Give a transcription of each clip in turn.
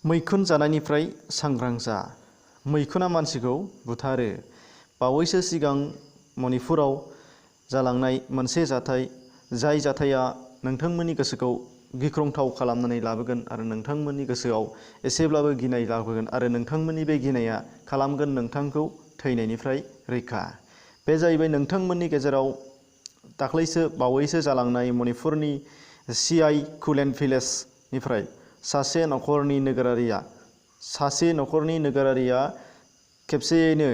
मैखुन जानायनिफ्राय सांग्रां जा। मैखुना मानसिखौ बुथारो। बावैसो सिगां मणिपुराव जालांनाय मोनसे जाथाय, जाय जाथाया नोंथांमोननि गोसोखौ गिख्रंथाव खालामनानै लाबोगोन आरो नोंथांमोननि गोसोआव एसेब्लाबो गिनाय लाबोगोन आरो नोंथांमोननि बे गिनाया खालामगोन नोंथांखौ थैनायनिफ्राय रैखा। बे जाहैबाय नोंथांमोननि गेजेराव दाख्लैसो बावैसो जालांनाय मणिपुरनि सिआई कुलेन भिलेजनिफ्राय सासे नखरनि नोगोरारिया खेबसेयैनो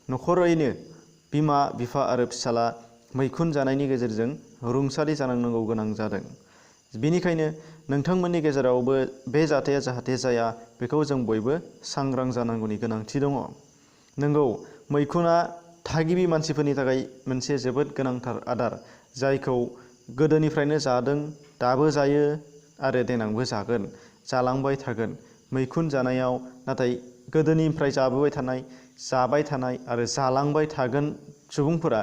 नखरैनो बिमा बिफा आरो फिसाला मैखुन जानायनि गेजेरजों रुंसारि जानांगौ गोनां जादों। बेनिखायनो नोंथांमोननि गेजेरावबो बे जाथाया जाहाथे जाया बेखौ जों बयबो सांग्रां जानांगौनि गोनांथि दङ। नंगौ, मैखुना थागिबि मानसिफोरनि थाखाय मोनसे जोबोद गोनांथार आदार, जायखौ गोदोनिफ्रायनो जादों, दाबो जायो आरो देनांबो जागोन, जालांबाय थागोन। मैखुन जानायाव नाथाय गोदोनिफ्राय जाबाय थानाय आरो जालांबाय थागोन सुबुंफोरा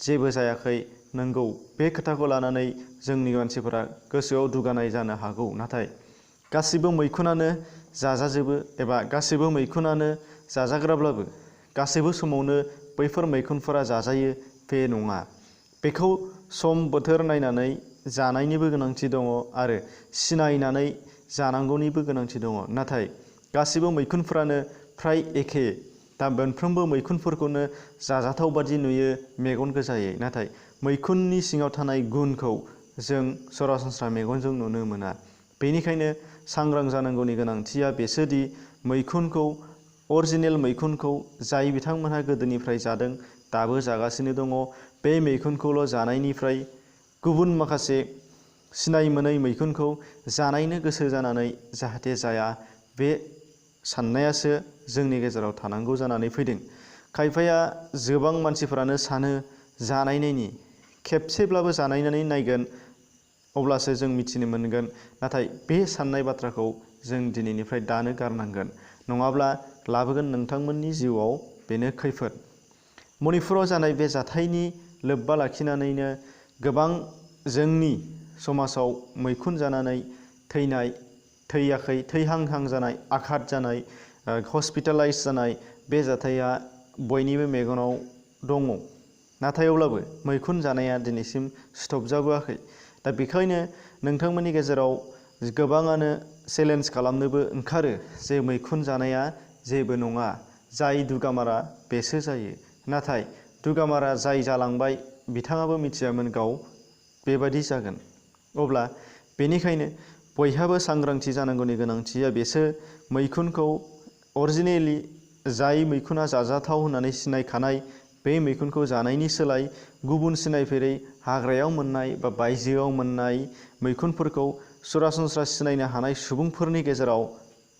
जेबो जायाखै। नंगौ, बे खोथाखौ लानानै जोंनि मानसिफोरा गोसोआव दुगानाय जानो हागौ। नाथाय गासिबो मैखुनानो जाजाजोबो एबा गासिबो मैखुनानो जाजाग्राब्लाबो गासैबो समावनो बैफोर मैखुनफोरा जाजायो बे नङा। बेखौ सम बोथोर नायनानै जानायनिबो गोनांथि दङ आरो सिनायनानै जानांगौनिबो गोनांथि दङ। नाथाय गासिबो मैखुनफोरानो फ्राय एखे। दा मोनफ्रोमबो मैखुनफोरखौनो जाजाथाव बादि नुयो मेगन गोजायै। नाथाय मैखुननि सिङाव थानाय गुनखौ जों सरासनस्रा मेगनजों नुनो मोना। बेनिखायनो सांग्रां जानांगौनि गोनांथिया बेसोदि मैखुनखौ, अरिजिनेल मैखुनखौ जाय बिथांमोनहा गोदोनिफ्राय जादों, दाबो जागासिनो दङ, बे मैखुनखौल' जानायनिफ्राय गुबुन माखासे सिनाय मोनै मैखुनखौ जानायनो गोसो जानानै जाहाथे जाया, बे साननायासो जोंनि गेजेराव थानांगौ जानानै फैदों। खायफाया गोबां मानसिफोरानो सानो जानायनायनि, खेबसेब्लाबो जानायनानै नायगोन अब्लासो जों मिथिनो मोनगोन। नाथाय बे साननाय बाथ्राखौ जों दिनैनिफ्राय दानो गारनांगोन, नङाब्ला लाबोगोन नोंथांमोननि जिउआव बेनो खैफोद। मणिपुराव जानाय बे जाथायनि लोब्बा लाखिनानैनो गोबां जोंनि समाजाव मैखुन जानानै थैहांहां जानाय, आघात जानाय, हस्पिटालाइज जानाय बे जाथाया बयनिबो मेगनाव दङ। नाथाय अब्लाबो मैखुन जानाया दिनैसिम स्टप जाबोआखै। दा बेखायनो नोंथांमोननि गेजेराव गोबाङानो चेलेन्ज खालामनोबो ओंखारो जे मैखुन जानाया जेबो नङा, जाय दुगामारा बेसो जायो। नाथाय दुगामारा जाय जालांबाय बिथाङाबो मिथियामोन गाव बेबादि जागोन। अब्ला बेनिखायनो बयहाबो सांग्रांथि जानांगौनि गोनांथिया बेसो, मैखुनखौ अरिजिनेलि जाय मैखुना जाजाथाव होननानै सिनायखानाय बे मैखुनखौ जानायनि सोलाय गुबुन सिनायफेरै हाग्रायाव मोननाय बा बायजोआव मोननाय मैखुनफोरखौ सरासनस्रा सिनायनो हानाय सुबुंफोरनि गेजेराव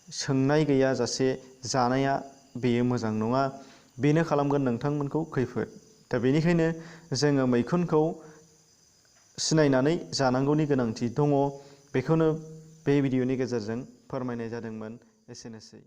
सोंनाय गैयाजासे जानाया बेयो मोजां नङा। बेनो खालामगोन नोंथांमोनखौ खैफोद। दा बेनिखायनो जोङो मैखुनखौ सिनायनानै जानांगौनि गोनांथि दङ। बेखौनो बे भिडिअनि गेजेरजों फोरमायनाय जादोंमोन। एसेनोसै।